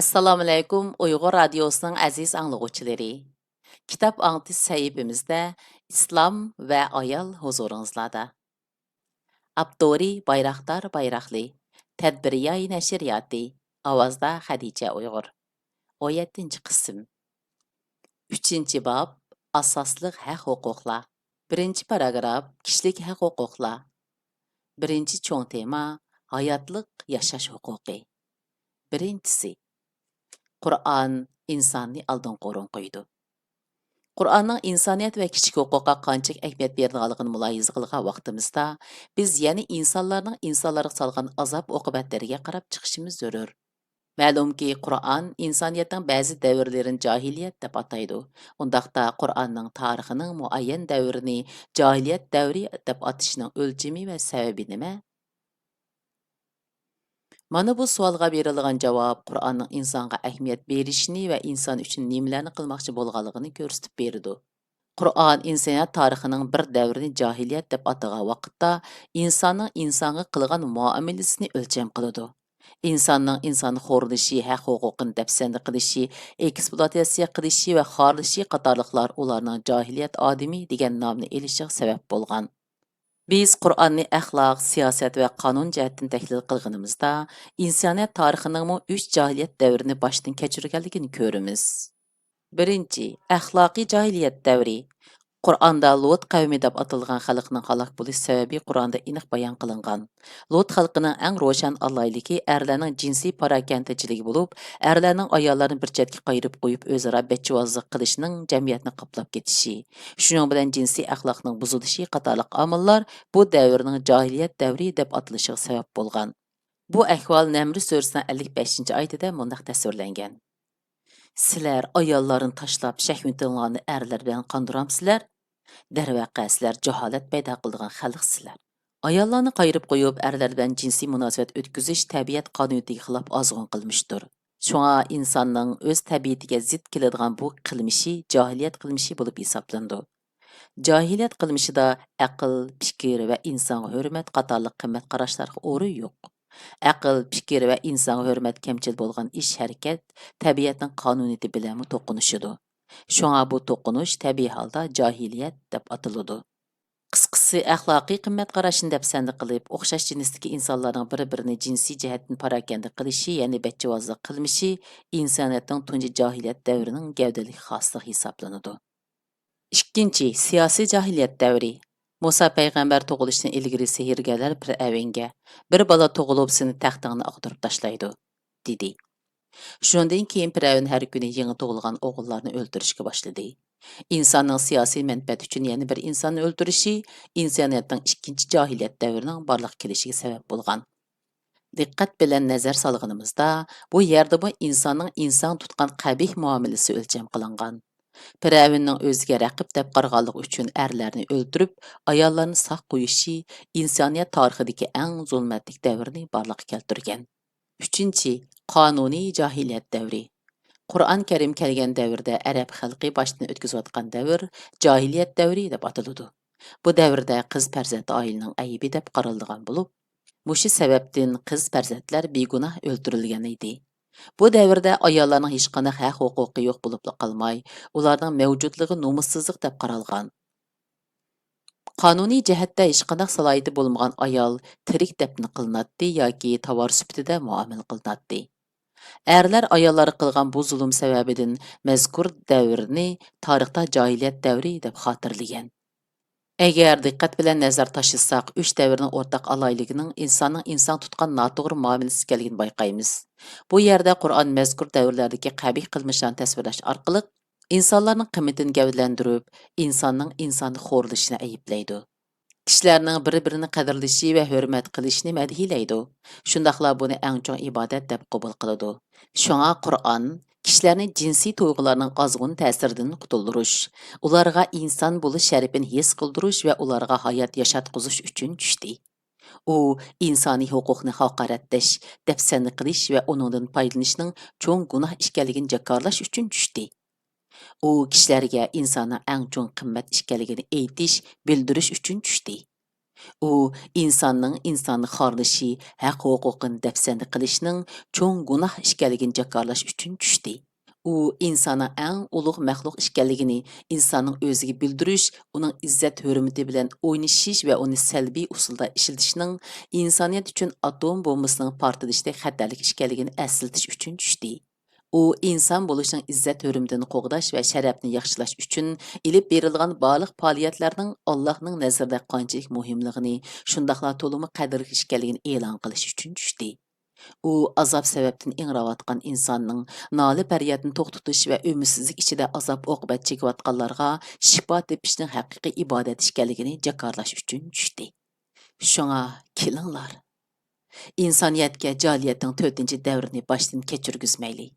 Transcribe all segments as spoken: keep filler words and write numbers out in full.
ئەسسالامۇئەلەيكۇم، ئۇيغۇر رادىيوسىنىڭ ئەزىز ئاڭلىغۇچىلىرى. كىتاب ئاڭلىتىش سەھىپىمىزدە ئىسلام ۋە ئايال ھۇزۇرىڭىزلاردا. ئاپتورى بايراقدار بايراقلى، تەدبىرىياي نەشرىياتى، ئاۋازدا خەدىچە ئۇيغۇر. ئون يەتتىنچى قىسىم. ئۈچىنچى باب، ئاساسلىق ھەق-ھوقۇقلار. بىرىنچى پاراگراف، كىشىلىك ھەق-ھوقۇقلار. بىرىنچى چوڭ تېما، ھاياتلىق ياشاش ھوقۇقى. بىرىنچىسى، قۇرئان ئىنساننى ئالدىنقى ئورۇنغا قويىدۇ. قۇرئاننىڭ ئىنسانىيەت ۋە كىشىلىك ھوقۇققا قانچىلىك ئەھمىيەت بېرىدىغانلىقىنى مۇلاھىزە قىلغان ۋاقتىمىزدا، بىز يەنە ئىنسانلارنىڭ ئىنسانلارغا سالغان ئازاب-ئوقۇبەتلىرىگە قاراپ چىقىشىمىز زۆرۈر. مەلۇمكى، قۇرئان ئىنسانىيەتنىڭ بەزى دەۋرلىرىنى جاھىلىيەت دەپ ئاتايدۇ. ئۇنداقتا، قۇرئاننىڭ تارىخىنىڭ مۇئەييەن دەۋرىنى جاھىلىيەت دەۋرى دەپ ئاتىشىنىڭ ئۆلچىمى ۋە سەۋەبى نېمە؟ مانا بۇ سوئالغا بېرىلىدىغان جاۋاب قۇرئاننىڭ ئىنسانغا ئەھمىيەت بېرىشىنى ۋە ئىنسان ئۈچۈن نېمىلەرنى قىلماقچى بولغانلىقىنى كۆرسىتىپ بېرىدۇ. قۇرئان ئىنسانىيەت تارىخىنىڭ بىر دەۋرىنى جاھىلىيەت دەپ ئاتىغان ۋاقىتتا، ئىنساننىڭ ئىنسانغا قىلغان مۇئامىلىسىنى ئۆلچەم قىلىدۇ. ئىنساننىڭ ئىنساننى خورلىشى، ھەق-ھوقۇقىنى دەپسەندە قىلىشى، ئېكسپلۇئاتاتسىيە قىلىشى ۋە خارلىشى قاتارلىقلار ئۇلارنىڭ جاھىلىيەت ئادىمى دېگەن نامنى ئېلىشىغا سەۋەب بولغان. بىز قۇرئاننى ئەخلاق، سىياسەت ۋە قانۇن جەھەتتىن تەھلىل قىلغىنىمىزدا، ئىنسانىيەت تارىخىنىڭمۇ ئۈچ جاھىلىيەت دەۋرىنى باشتىن كەچۈرگەنلىكىنى كۆرىمىز. بىرىنچى، ئەخلاقىي جاھىلىيەت دەۋرى. قۇرئاندا لۇت قەۋمى دەپ ئاتىلىدىغان خەلقنىڭ ھالاك بولۇش سەۋەبى قۇرئاندا ئېنىق بايان قىلىنغان. لۇت خەلقىنىڭ ئەڭ روشەن ئالاھىدىلىكى ئەرلەرنىڭ جىنسىي پاراكەندىچىلىكى بولۇپ، ئەرلەرنىڭ ئاياللارنى بىر چەتكە قايرىپ قويۇپ، ئۆزئارا بەچچىۋازلىق قىلىشىنىڭ جەمئىيەتنى قاپلاپ كېتىشى، شۇنىڭ بىلەن جىنسىي ئەخلاقنىڭ بۇزۇلۇشى قاتارلىق ئامىللار بۇ دەۋرنىڭ جاھىلىيەت دەۋرى دەپ ئاتىلىشىغا سەۋەب بولغان. بۇ ئەھۋال نەمل سۈرىسىنىڭ ئەللىك بەشىنچى ئايىتىدە مۇنداق تەسۋىرلەنگەن: سىلەر ئاياللارنى تاشلاپ، شەھۋىتىڭلارنى ئەرلەر بىلەن قاندۇرامسىلەر؟ دەرۋەقە، سىلەر جاھالەت پەيدا قىلىدىغان خەلقسىلەر. ئاياللارنى قايرىپ قويۇپ، ئەرلەر بىلەن جىنسىي مۇناسىۋەت ئۆتكۈزۈش تەبىئەت قانۇنىيىتىگە خىلاپ ئازغۇن قىلمىشتۇر. شۇڭا ئىنساننىڭ ئۆز تەبىئىتىگە زىت كېلىدىغان بۇ قىلمىشى جاھىلىيەت قىلمىشى بولۇپ ھېسابلىنىدۇ. جاھىلىيەت قىلمىشىدا ئەقىل، پىكىر ۋە ئىنسانغا ھۆرمەت قاتارلىق قىممەت قاراشلارغا ئورۇن يوق. ئەقىل، پىكىر ۋە ئىنسانغا ھۆرمەت كەمچىل بولغان ئىش-ھەرىكەت تەبىئەتنىڭ قانۇنىيىتى بىلەنمۇ توقۇنۇشىدۇ. شۇڭا بۇ توقۇنۇش تەبىئىي ھالدا جاھىلىيەت دەپ ئاتىلىدۇ. قىسقىسى، ئەخلاقىي قىممەت قاراشنى دەپسەندە قىلىپ، ئوخشاش جىنستىكى ئىنسانلارنىڭ بىر-بىرىنى جىنسىي جەھەتتىن پاراكەندە قىلىشى، يەنى بەچچىۋازلىق قىلمىشى ئىنسانىيەتنىڭ تۇنجى جاھىلىيەت دەۋرىنىڭ گەۋدىلىك خاسلىقى ھېسابلىنىدۇ. ئىككىنچى، سىياسىي جاھىلىيەت دەۋرى. مۇسا پەيغەمبەر تۇغۇلۇشتىن ئىلگىرى سېھىرگەرلەر پىرئەۋنگە، «بىر بالا تۇغۇلۇپ، سېنى تەختىڭدىن ئاغدۇرۇپ تاشلايدۇ» دېدى. شۇنىڭدىن كېيىن پىرئەۋن ھەر كۈنى يېڭى تۇغۇلغان ئوغۇللارنى ئۆلتۈرۈشكە باشلىدى. ئىنساننىڭ سىياسىي مەنپەئەت ئۈچۈن يەنە بىر ئىنساننى ئۆلتۈرۈشى ئىنسانىيەتنىڭ ئىككىنچى جاھىلىيەت دەۋرىنىڭ بارلىققا كېلىشىگە سەۋەب بولغان. دىققەت بىلەن نەزەر سالغىنىمىزدا، بۇ يەردىمۇ ئىنساننىڭ ئىنسانغا تۇتقان قەبىھ مۇئامىلىسى ئۆلچەم قىلىنغان. پىرئەۋننىڭ ئۆزىگە رەقىب دەپ قارىغانلىقى ئۈچۈن ئەرلەرنى ئۆلتۈرۈپ، ئاياللارنى ساق قويۇشى ئىنسانىيەت تارىخىدىكى ئەڭ زۇلمەتلىك دەۋرنى بارلىققا كەلتۈرگەن. ئۈچىنچى، قانۇنىي جاھىلىيەت دەۋرى. قۇرئان كەرىم كەلگەن دەۋردە ئەرەب خەلقى باشتىن ئۆتكۈزۈۋاتقان دەۋر جاھىلىيەت دەۋرى دەپ ئاتىلىدۇ. بۇ دەۋردە قىز پەرزەنت ئائىلىنىڭ ئەيىبى دەپ قارىلىدىغان بولۇپ، مۇشۇ سەۋەبتىن قىز پەرزەنتلەر بىگۇناھ ئۆلتۈرۈلگەن ئىدى. بۇ دەۋردە ئاياللارنىڭ ھېچقانداق ھەق-ھوقۇقى يوق بولۇپلا قالماي، ئۇلارنىڭ مەۋجۇتلۇقى نومۇسسىزلىق دەپ قارالغان. قانۇنىي جەھەتتە ھېچقانداق سالاھىيىتى بولمىغان ئايال تىرىك دەپنە قىلىناتتى ياكى تاۋار سۈپىتىدە مۇئامىلە قىلىناتتى. ئەرلەر ئاياللارغا قىلغان بۇ زۇلۇم سەۋەبىدىن مەزكۇر دەۋرنى تارىختا جاھىلىيەت دەۋرى دەپ خاتىرىلىگەن. ئەگەر دىققەت بىلەن نەزەر تاشلىساق، ئۈچ دەۋرنىڭ ئورتاق ئالاھىدىلىكىنىڭ ئىنساننىڭ ئىنسانغا تۇتقان ناتوغرا مۇئامىلىسى ئىكەنلىكىنى بايقايمىز. بۇ يەردە قۇرئان مەزكۇر دەۋرلەردىكى قەبىھ قىلمىشلارنى تەسۋىرلەش ئارقىلىق، ئىنسانلارنىڭ قىممىتىنى گەۋدىلەندۈرۈپ، ئىنساننىڭ ئىنساننى خورلىشىنى ئەيىبلەيدۇ. كىشىلەرنىڭ بىر-بىرىنى قەدىرلىشى ۋە ھۆرمەت قىلىشىنى مەدھىيلەيدۇ. شۇنداقلا بۇنى ئەڭ چوڭ ئىبادەت دەپ قوبۇل قىلىدۇ. شۇڭا قۇرئان كىشىلەرنى جىنسىي تۇيغۇلارنىڭ ئازغۇن تەسىرىدىن قۇتۇلدۇرۇش، ئۇلارغا ئىنسان بولۇش شەرىپىنى ھېس قىلدۇرۇش ۋە ئۇلارغا ھايات ياشاتقۇزۇش ئۈچۈن چۈشتى. ئۇ ئىنسانىي ھوقۇقنى ھاقارەتلەش، دەپسەندە قىلىش ۋە ئۇنىڭدىن پايدىلىنىشنىڭ چوڭ گۇناھ ئىكەنلىكىنى جاكارلاش ئۈچۈن چۈشتى. ئۇ كىشىلەرگە ئىنساننىڭ ئەڭ چوڭ قىممەت ئىكەنلىكىنى ئېيتىش، بىلدۈرۈش ئۈچۈن چۈشتى. ئۇ ئىنساننىڭ ئىنساننى خارلىشى، ھەق-ھوقۇقىنى دەپسەندە قىلىشنىڭ چوڭ گۇناھ ئىكەنلىكىنى جاكارلاش ئۈچۈن چۈشتى. ئۇ ئىنساننىڭ ئەڭ ئۇلۇغ مەخلۇق ئىكەنلىكىنى ئىنساننىڭ ئۆزىگە بىلدۈرۈش، ئۇنىڭ ئىززەت-ھۆرمىتى بىلەن ئوينىشىش ۋە ئۇنى سەلبىي ئۇسۇلدا ئىشلىتىشنىڭ ئىنسانىيەت ئۈچۈن ئاتوم بومبىسىنىڭ پارتلىشىدەك خەتەرلىك ئىكەنلىكىنى ئەسلىتىش ئۈچۈن چۈشتى. ئۇ ئىنسان بولۇشنىڭ ئىززەت-ھۆرمىتىنى قوغداش ۋە شەرەپنى ياخشىلاش ئۈچۈن ئېلىپ بېرىلغان بارلىق پائالىيەتلەرنىڭ ئاللاھنىڭ نەزىرىدە قانچىلىك مۇھىملىقىنى، شۇنداقلا تولىمۇ قەدىرلىك ئىكەنلىكىنى ئېلان قىلىش ئۈچۈن چۈشتى. ئۇ ئازاب سەۋەبتىن ئىڭراۋاتقان ئىنساننىڭ نالە-پەريادىنى توختىتىش ۋە ئۈمىدسىزلىك ئىچىدە ئازاب-ئوقۇبەت چېكىۋاتقانلارغا شىپا تېپىشنىڭ ھەقىقىي ئىبادەت ئىكەنلىكىنى جاكارلاش ئۈچۈن چۈشتى. شۇڭا كېلىڭلار، ئىنسانىيەتكە جاھىلىيەتنىڭ تۆتىنچى دەۋرىنى باشتىن كەچۈرگۈزمەيلى.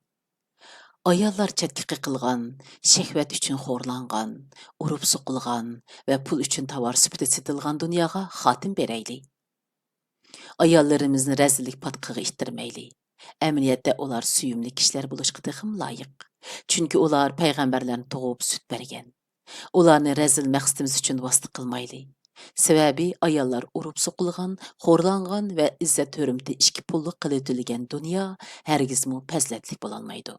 ئاياللار چەتكە قېقىلغان، شەھۋەت ئۈچۈن خورلانغان، ئۇرۇپ سوقۇلغان ۋە پۇل ئۈچۈن تاۋار سۈپىتى سېتىلغان دۇنياغا خاتىمە بېرەيلى. ئاياللىرىمىزنى رەزىللىك پاتقىقىغا ئىتتىرمەيلى. ئەمەلىيەتتە ئۇلار سۆيۈملۈك كىشىلەر بولۇشقا تېخىمۇ لايىق. چۈنكى ئۇلار پەيغەمبەرلەرنى تۇغۇپ سۈت بەرگەن. ئۇلارنى رەزىل مەقسىتىمىز ئۈچۈن ۋاسىتە قىلمايلى. سەۋەبى ئاياللار ئۇرۇپ سوقۇلغان، خورلانغان ۋە ئىززەت-ھۆرمىتى ئىككى پۇللۇق قىلىۋېتىلگەن دۇنيا ھەرگىزمۇ پەزىلەتلىك بولالمايدۇ.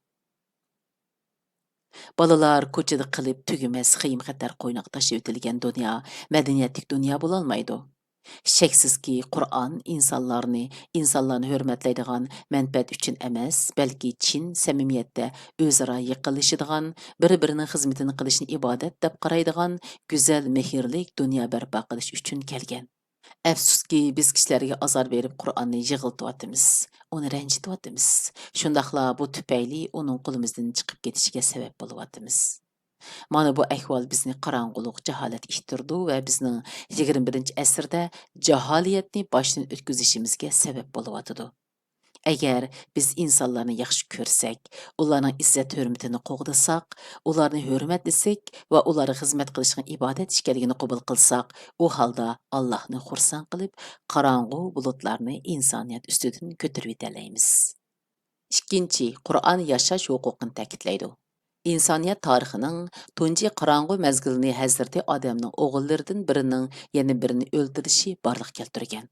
بالىلار كوچىدا قېلىپ تۈگىمەس خېيىم-خەتەر قوينىغا تاشلىۋېتىلگەن دۇنيا مەدەنىيەتلىك دۇنيا بولالمايدۇ. شەكسىزكى، قۇرئان ئىنسانلارنى، ئىنسانلارنى ھۆرمەتلەيدىغان، مەنپەئەت ئۈچۈن ئەمەس، بەلكى چىن سەمىمىيەتتە ئۆزئارا يېقىنلىشىدىغان، بىر-بىرىنىڭ خىزمىتىنى قىلىشنى ئىبادەت دەپ قارايدىغان گۈزەل، مېھىرلىك دۇنيا بەرپا قىلىش ئۈچۈن كەلگەن. ئەپسۇسكى، بىز كىشىلەرگە ئازار بېرىپ، قۇرئاننى يىغلىتىۋاتىمىز، ئۇنى رەنجىتىۋاتىمىز. شۇنداقلا بۇ تۈپەيلى ئۇنىڭ قولىمىزدىن چىقىپ كېتىشىگە سەۋەب بولۇۋاتىمىز. مانا بۇ ئەھۋال بىزنى قاراڭغۇلۇق، جاھالەتكە ئىتتىرىدۇ ۋە بىزنىڭ يىگىرمە بىرىنچى ئەسىردە جاھالىيەتنى باشتىن ئۆتكۈزۈشىمىزگە سەۋەب بولۇۋاتىدۇ. ئەگەر بىز ئىنسانلارنى ياخشى كۆرسەك، ئۇلارنىڭ ئىززەت-ھۆرمىتىنى قوغدىساق، ئۇلارنى ھۆرمەتلىسەك ۋە ئۇلارغا خىزمەت قىلىشنىڭ ئىبادەت ئىكەنلىكىنى قوبۇل قىلساق، ئۇ ھالدا ئاللاھنى خۇرسەن قىلىپ، قاراڭغۇ بۇلۇتلارنى ئىنسانىيەت ئۈستىدىن كۆتۈرۈۋېتەلەيمىز. ئىككىنچى، قۇرئان ياشاش ھوقۇقىنى تەكىتلەيدۇ. ئىنسانىيەت تارىخىنىڭ تۇنجى قاراڭغۇ مەزگىلىنى ھەزرىتى ئادەمنىڭ ئوغۇللىرىدىن بىرىنىڭ يەنە بىرىنى ئۆلتۈرۈشى بارلىققا كەلتۈرگەن.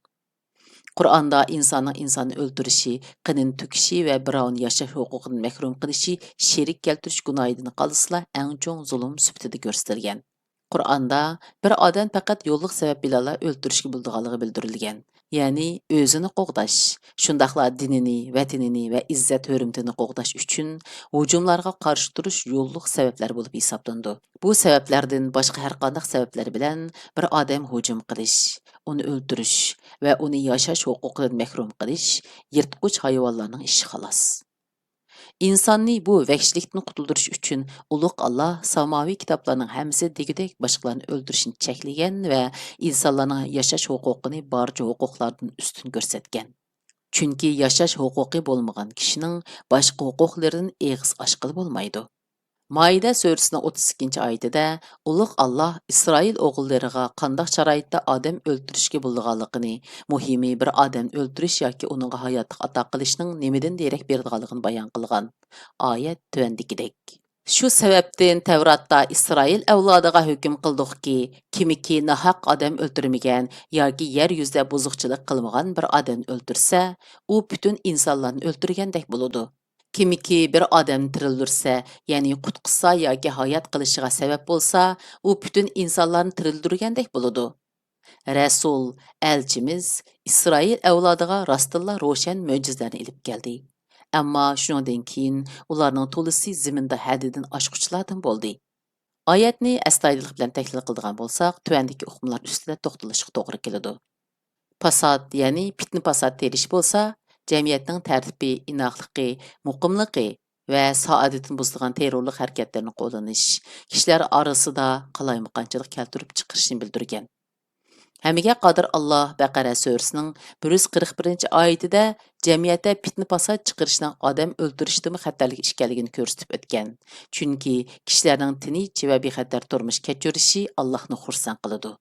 قۇرئاندا ئىنساننىڭ ئىنساننى ئۆلتۈرۈشى، قېنىنى تۆكۈشى ۋە بىراۋنى ياشاش ھوقۇقىدىن مەھرۇم قىلىشى شېرىك كەلتۈرۈش گۇناھىدىن قالسىلا ئەڭ چوڭ زۇلۇم سۈپىتىدە كۆرسىتىلگەن. قۇرئاندا بىر ئادەم پەقەت يوللۇق سەۋەب بىلەنلا ئۆلتۈرۈشكە بولىدىغانلىقى بىلدۈرۈلگەن. يەنى ئۆزىنى قوغداش، شۇنداقلا دىنىنى، ۋەتىنىنى ۋە ئىززەت-ھۆرمىتىنى قوغداش ئۈچۈن ھۇجۇملارغا قارشى تۇرۇش يوللۇق سەۋەبلەر بولۇپ ھېسابلىنىدۇ. بۇ سەۋەبلەردىن باشقا ھەرقانداق سەۋەبلەر بىلەن بىر ئادەم ھۇجۇم قىلىش، ئۇنى ئۆلتۈرۈش ۋە ئۇنى ياشاش ھوقۇقىدىن مەھرۇم قىلىش يىرتقۇچ ھايۋانلارنىڭ ئىشى خالاس. ئىنساننى بۇ ۋەھشىيلىكتىن قۇتۇلدۇرۇش ئۈچۈن ئۇلۇغ ئاللاھ ساماۋىي كىتابلارنىڭ ھەممىسى دېگۈدەك باشقىلارنى ئۆلتۈرۈشنى چەكلىگەن ۋە ئىنسانلارنىڭ ياشاش ھوقۇقىنى بارچە ھوقۇقلاردىن ئۈستۈن كۆرسەتكەن. چۈنكى ياشاش ھوقۇقى بولمىغان كىشىنىڭ باشقا ھوقۇقلىرىدىن ئېغىز ئاچقىلى بولمايدۇ. مائىدە سۈرىسىنىڭ ئوتتۇز ئىككىنچى ئايىتىدە ئۇلۇغ ئاللاھ ئىسرائىل ئوغۇللىرىغا قانداق شارائىتتا ئادەم ئۆلتۈرۈشكە بولىدىغانلىقىنى، مۇھىمى بىر ئادەمنى ئۆلتۈرۈش ياكى ئۇنىڭغا ھاياتلىق ئاتا قىلىشنىڭ نېمىدىن دېرەك بېرىدىغانلىقىنى بايان قىلغان. ئايەت تۆۋەندىكىدەك. شۇ سەۋەبتىن تەۋراتتا ئىسرائىل ئەۋلادىغا ھۆكۈم قىلدۇقكى، كىمكى ناھەق ئادەم ئۆلتۈرمىگەن ياكى يەر يۈزىدە بۇزۇقچىلىق قىلمىغان بىر ئادەمنى ئۆلتۈرسە، ئۇ پۈتۈن ئىنسانلارنى ئۆلتۈرگەندەك بولىدۇ. كىمكى بىر ئادەمنى تىرىلدۈرسە، يەنى قۇتقۇزسا ياكى ھايات قېلىشىغا سەۋەب بولسا، ئۇ پۈتۈن ئىنسانلارنى تىرىلدۈرگەندەك بولىدۇ. رەسۇل، ئەلچىمىز ئىسرائىل ئەۋلادىغا راستتىنلا روشەن مۆجىزىلەرنى ئېلىپ كەلدى. ئەمما شۇنىڭدىن كېيىن ئۇلارنىڭ تولىسى زېمىندا ھەددىدىن ئاشقۇچىلاردىن بولدى. ئايەتنى ئەستايىدىللىق بىلەن تەھلىل قىلىدىغان بولساق، تۆۋەندىكى ئۇقۇملار ئۈستىدە توختىلىشقا توغرا كېلىدۇ. پاسات، يەنى پىتنە-پاسات تېرىش بولسا، جەمئىيەتنىڭ تەرتىپى، ئىناقلىقى، مۇقىملىقى ۋە سائادىتىنى بۇزىدىغان تېررورلۇق ھەرىكەتلىرىنى قوللىنىش، كىشىلەر ئارىسىدا قالايمىقانچىلىق كەلتۈرۈپ چىقىرىشنى بىلدۈرگەن. ھەممىگە قادىر ئاللاھ بەقەرە سۈرىسىنىڭ بىر يۈز قىرىق بىرىنچى ئايىتىدە جەمئىيەتتە پىتنە-پاسات چىقىرىشنىڭ ئادەم ئۆلتۈرۈشتىنمۇ خەتەرلىك ئىكەنلىكىنى كۆرسىتىپ ئۆتكەن. چۈنكى كىشىلەرنىڭ تىنچ ۋە بىخەتەر تۇرمۇش كەچۈرۈشى ئاللاھنى خۇرسەن قىلىدۇ.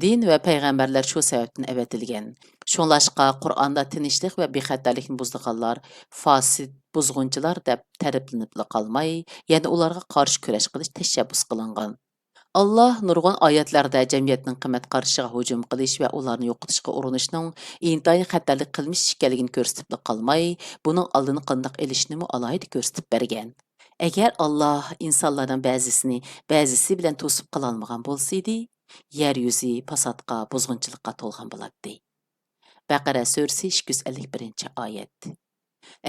دىن ۋە پەيغەمبەرلەر شۇ سەۋەبتىن ئەۋەتىلگەن. شۇڭلاشقا، قۇرئاندا تىنچلىق ۋە بىخەتەرلىكنى بۇزىدىغانلار، فاسىد، بۇزغۇنچىلار دەپ تەرىپلىنىپلا قالماي، يەنە ئۇلارغا قارشى كۈرەش قىلىش تەشەببۇس قىلىنغان. ئاللاھ نۇرغۇن ئايەتلەردە جەمئىيەتنىڭ قىممەت قارىشىغا ھۇجۇم قىلىش ۋە ئۇلارنى يوقىتىشقا ئۇرۇنۇشنىڭ ئىنتايىن خەتەرلىك قىلمىش ئىكەنلىكىنى كۆرسىتىپلا قالماي، بۇنىڭ ئالدىنى قانداق ئېلىشنىمۇ ئالاھىدە كۆرسىتىپ بەرگەن. ئەگەر ئاللاھ ئىنسانلارنىڭ بەزىسىنى بەزىسى بىلەن توسۇپ قالالمىغان بولسىدى، يەر يۈزى پاساتقا، بۇزغۇنچىلىققا تولغان بولاتتى. بەقەرە سۈرىسى ئىككى يۈز ئەللىك بىرىنچى ئايەت.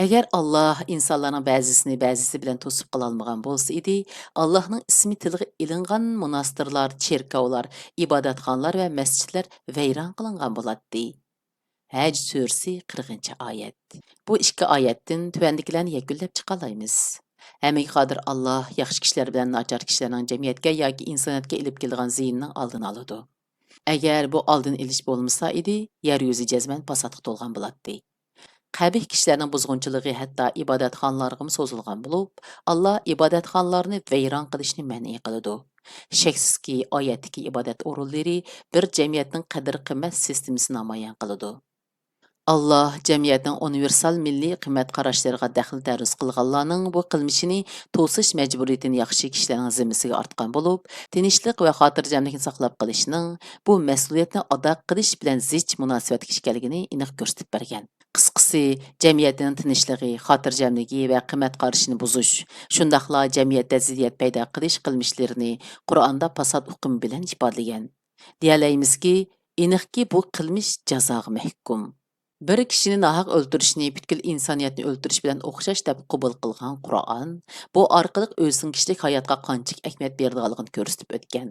ئەگەر ئاللاھ ئىنسانلارنىڭ بەزىسىنى بەزىسى بىلەن توسۇپ قالالمىغان بولسا ئىدى، ئاللاھنىڭ ئىسمى تىلغا ئېلىنغان موناستىرلار، چېركاۋلار، ئىبادەتخانىلار ۋە مەسچىتلەر ۋەيران قىلىنغان بولاتتى. ھەج سۈرىسى قىرىقىنچى ئايەت. بۇ ئىككى ئايەتتىن تۆۋەندىكىلەرنى يەكۈنلەپ چىقالايمىز. ھەممىگە قادىر ئاللاھ ياخشى كىشىلەر بىلەن ناچار كىشىلەرنىڭ جەمئىيەتكە ياكى ئىنسانىيەتكە ئېلىپ كېلىدىغان زىيىنىنىڭ ئالدىنى ئالىدۇ. ئەگەر بۇ ئالدىنى ئېلىش بولمىسا ئىدى، يەر يۈزى جەزمەن پاساتقا تولغان بولاتتى. قەبىھ كىشىلەرنىڭ بۇزغۇنچىلىقى ھەتتا ئىبادەتخانىلارغىمۇ سوزۇلغان بولۇپ، ئاللاھ ئىبادەتخانىلارنى ۋەيران قىلىشنى مەنئى قىلىدۇ. شەكسىزكى، ئايەتتىكى ئىبادەت ئورۇنلىرى بىر جەمئىيەتنىڭ قەدىر-قىممەت سىستېمىسىنى نامايان قىلىدۇ. ئاللاھ جەمئىيەتنىڭ ئۇنىۋېرسال مىللىي قىممەت قاراشلىرىغا دەخلى تەرۇز قىلغانلارنىڭ بۇ قىلمىشىنى توسۇش مەجبۇرىيىتىنى ياخشى كىشىلەرنىڭ زىممىسىگە ئارتقان بولۇپ، تىنچلىق ۋە خاتىرجەملىكنى ساقلاپ قېلىشنىڭ بۇ مەسئۇلىيەتنى ئادا قىلىش بىلەن زىچ مۇناسىۋەتلىك ئىكەنلىكىنى ئېنىق كۆرسىتىپ بەرگەن. قىسقىسى، جەمئىيەتنىڭ تىنچلىقى، خاتىرجەملىكى ۋە قىممەت قارىشىنى بۇزۇش، شۇنداقلا جەمئىيەتتە زىددىيەت پەيدا قىلىش قىلمىشلىرىنى قۇرئاندا پاسات ئۇقۇمى بىلەن ئىپادىلىگەن. دېيەلەيمىزكى، ئېنىقكى بۇ قىلمىش جازاغا مەھكۇم. بىر كىشىنى ناھەق ئۆلتۈرۈشنى پۈتكۈل ئىنسانىيەتنى ئۆلتۈرۈش بىلەن ئوخشاش دەپ قوبۇل قىلغان قۇرئان بۇ ئارقىلىق ئۆزىنىڭ كىشىلىك ھاياتقا قانچىلىك ئەھمىيەت بېرىدىغانلىقىنى كۆرسىتىپ ئۆتكەن.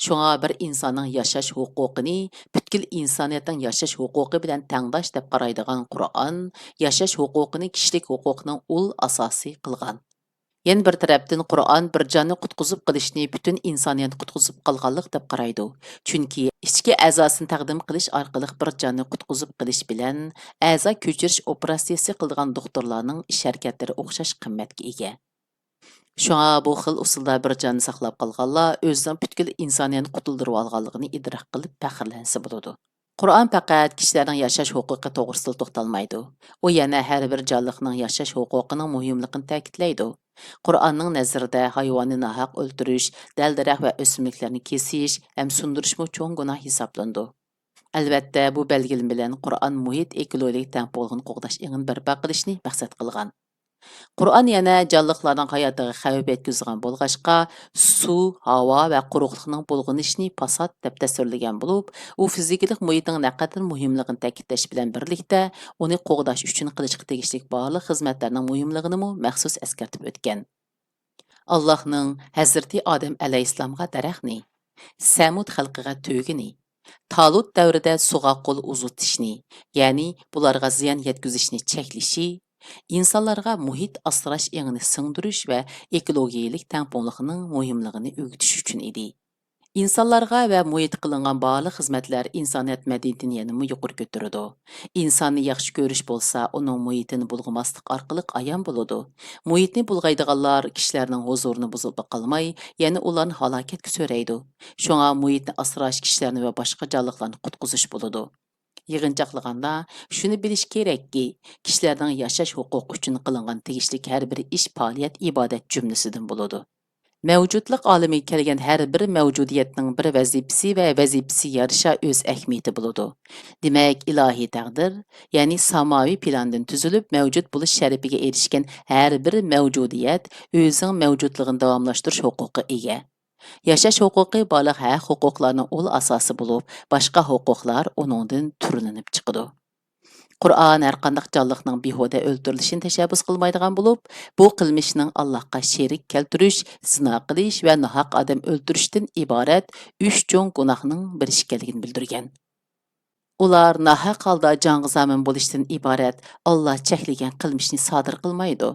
شۇڭا بىر ئىنساننىڭ ياشاش ھوقۇقىنى پۈتكۈل ئىنسانىيەتنىڭ ياشاش ھوقۇقى بىلەن تەڭداش دەپ قارايدىغان قۇرئان ياشاش ھوقۇقىنى كىشىلىك ھوقۇقنىڭ ئۇل ئاساسى قىلغان. يەنە بىر تەرەپتىن، قۇرئان بىر جاننى قۇتقۇزۇپ قېلىشنى پۈتۈن ئىنسانىيەتنى قۇتقۇزۇپ قالغانلىق دەپ قارايدۇ. چۈنكى ئىچكى ئەزاسىنى تەقدىم قىلىش ئارقىلىق بىر جاننى قۇتقۇزۇپ قېلىش بىلەن ئەزا كۆچۈرۈش ئوپېراتسىيىسى قىلىدىغان دوختۇرلارنىڭ ئىش ھەرىكەتلىرى ئوخشاش قىممەتكە ئىگە. شۇڭا بۇ خىل ئۇسۇلدا بىر جاننى ساقلاپ قالغانلار ئۆزىنىڭ پۈتكۈل ئىنسانىيەتنى قۇتۇلدۇرۇۋالغانلىقىنى ئىدراك قىلىپ پەخىرلەنسە بولىدۇ. قۇرئان پەقەت كىشىلەرنىڭ ياشاش ھوقۇقى توغرىسىدىلا توختالمايدۇ. ئۇ يەنە ھەر بىر جانلىقنىڭ ياشاش ھوقۇقىنىڭ مۇھىملىقىنى تەكىتلەيدۇ. قۇرئاننىڭ نەزىرىدە ھايۋاننى ناھەق ئۆلتۈرۈش، دەل-دەرەخ ۋە ئۆسۈملۈكلەرنى كېسىش ھەم سۇندۇرۇشمۇ چوڭ گۇناھ ھېسابلىنىدۇ. ئەلۋەتتە، بۇ بەلگىلىمە بىلەن قۇرئان مۇھىت ئېكولوگىيەلىك تەڭپۇڭلۇقنى قوغداش ئېڭىنى بەرپا قىلىشنى مەقسەت قىلغان. قۇرئان يەنە جانلىقلارنىڭ ھاياتىغا خەۋپ يەتكۈزىدىغان بولغاچقا، سۇ، ھاۋا ۋە قۇرۇقلۇقنىڭ بۇلغىنىشىنى پاسات دەپ تەسۋىرلىگەن بولۇپ، ئۇ فىزىكىلىق مۇھىتنىڭ نەقەدەر مۇھىملىقىنى تەكىتلەش بىلەن بىرلىكتە، ئۇنى قوغداش ئۈچۈن قىلىشقا تېگىشلىك بارلىق خىزمەتلەرنىڭ مۇھىملىقىنىمۇ مەخسۇس ئەسكەرتىپ ئۆتكەن. ئاللاھنىڭ ھەزرىتى ئادەم ئەلەيھىسسالامغا دەرەخنى، سەمۇد خەلقىگە تۆگىنى، تالۇت دەۋرىدە سۇغا قول ئۇزىتىشنى، يەنى بۇلارغا زىيان يەتكۈزۈشنى چەكلىشى، ئىنسانلارغا مۇھىت ئاسراش ئېڭىنى سىڭدۈرۈش ۋە ئېكولوگىيەلىك تەڭپۇڭلۇقنىڭ مۇھىملىقىنى ئۆگىتىش ئۈچۈن ئىدى. ئىنسانلارغا ۋە مۇھىتقا قىلىنغان بارلىق خىزمەتلەر ئىنسانىيەت مەدەنىيىتىنى يەنىمۇ يۇقىرى كۆتۈرىدۇ. ئىنساننى ياخشى كۆرۈش بولسا، ئۇنىڭ مۇھىتىنى بۇلغىماسلىق ئارقىلىق ئايان بولىدۇ. مۇھىتنى بۇلغايدىغانلار كىشىلەرنىڭ ھۇزۇرىنى بۇزۇپلا قالماي، يەنە ئۇلارنى ھالاكەتكە سۆرەيدۇ. شۇڭا مۇھىتنى ئاسراش كىشىلەرنى ۋە باشقا جانلىقلارنى قۇتقۇزۇش بولىدۇ. يىغىنچاقلىغاندا، شۇنى بىلىش كېرەككى، كىشىلەرنىڭ ياشاش ھوقۇقى ئۈچۈن قىلىنغان تېگىشلىك ھەر بىر ئىش، پائالىيەت ئىبادەت جۈملىسىدىن بولىدۇ. مەۋجۇتلۇق ئالىمىگە كەلگەن ھەر بىر مەۋجۇدىيەتنىڭ بىر ۋەزىپىسى ۋە ۋەزىپىسى يارىشا ئۆز ئەھمىيىتى بولىدۇ. دېمەك، ئىلاھىي تەقدىر، يەنى ساماۋى پىلاندىن تۈزۈلۈپ مەۋجۇت بولۇش شەرىپىگە ئېرىشكەن ھەر بىر مەۋجۇدىيەت ئۆزىنىڭ مەۋجۇتلۇقىنى داۋاملاشتۇرۇش ھوقۇقىغا ئىگە. ياشاش ھوقۇقى بارلىق ھەق ھوقۇقلارنىڭ ئۇل ئاساسى بولۇپ، باشقا ھوقۇقلار ئۇنىڭدىن تۈرلىنىپ چىقىدۇ. قۇرئان ھەرقانداق جانلىقنىڭ بىھۇدە ئۆلتۈرۈلۈشىنى تەشەببۇس قىلمايدىغان بولۇپ، بۇ قىلمىشنىڭ ئاللاھقا شېرىك كەلتۈرۈش، زىنا قىلىش ۋە ناھەق ئادەم ئۆلتۈرۈشتىن ئىبارەت ئۈچ چوڭ گۇناھنىڭ بىرى ئىكەنلىكىنى بىلدۈرگەن. ئۇلار ناھەق ھالدا جانغا زامىن بولۇشتىن ئىبارەت ئاللا چەكلىگەن قىلمىشنى سادىر قىلمايدۇ.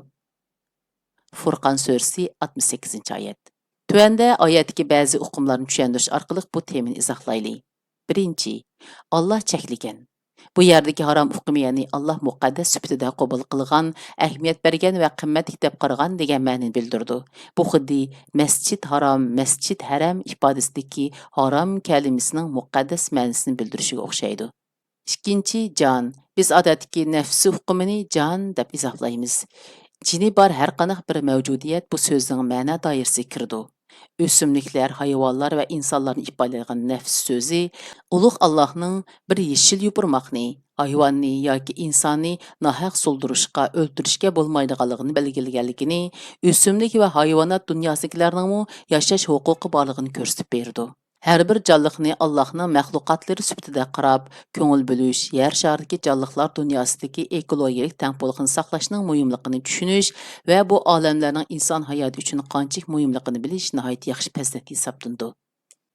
فۇرقان سۈرىسى، ئاتمىش سەككىزىنچى ئايەت. تۆۋەندە ئايەتتىكى بەزى ئۇقۇملارنى چۈشەندۈرۈش ئارقىلىق بۇ تېمىنى ئىزاھلايلى. بىرىنچى، ئاللا چەكلىگەن. بۇ يەردىكى ھارام ئۇقۇمى، يەنى ئاللا مۇقەددەس سۈپىتىدە قوبۇل قىلغان، ئەھمىيەت بەرگەن ۋە قىممەتلىك دەپ قارىغان دېگەن مەنىنى بىلدۈرىدۇ. بۇ خۇددى مەسچىت ھارام، مەسچىت ھەرەم ئىپادىسىدىكى ھارام كەلىمىسىنىڭ مۇقەددەس مەنىسىنى بىلدۈرۈشىگە ئوخشايدۇ. ئىككىنچى، جان. بىز ئادەتتىكى نەفسى ئۇقۇمىنى جان دەپ ئىزاھلايمىز. جېنى بار ھەرقانداق بىر مەۋجۇدىيەت بۇ سۆزنىڭ مەنە دائىرىسىگە كىرىدۇ. ئۆسۈملۈكلەر، ھايۋانلار ۋە ئىنسانلارنى ئىپادىلەيدىغان نەپس سۆزى ئۇلۇغ ئاللاھنىڭ بىر يېشىل يوپۇرماقنى، ھايۋاننى ياكى ئىنساننى ناھەق سولدۇرۇشقا، ئۆلتۈرۈشكە بولمايدىغانلىقىنى بەلگىلىگەنلىكىنى، ئۆسۈملۈك ۋە ھايۋانات دۇنياسىدىكىلەرنىڭمۇ ياشاش ھوقۇقى بارلىقىنى كۆرسىتىپ بېرىدۇ. ھەر بىر جانلىقنى ئاللاھنىڭ مەخلۇقاتلىرى سۈپىتىدە قاراپ، كۆڭۈل بۆلۈش، يەر شارىدىكى جانلىقلار دۇنياسىدىكى ئېكولوگىيەلىك تەڭپۇڭلۇقنى ساقلاشنىڭ مۇھىملىقىنى چۈشىنىش ۋە بۇ ئالەملەرنىڭ ئىنسان ھاياتى ئۈچۈن قانچىلىك مۇھىملىقىنى بىلىش ناھايىتى ياخشى پەزىلەت ھېسابلىنىدۇ.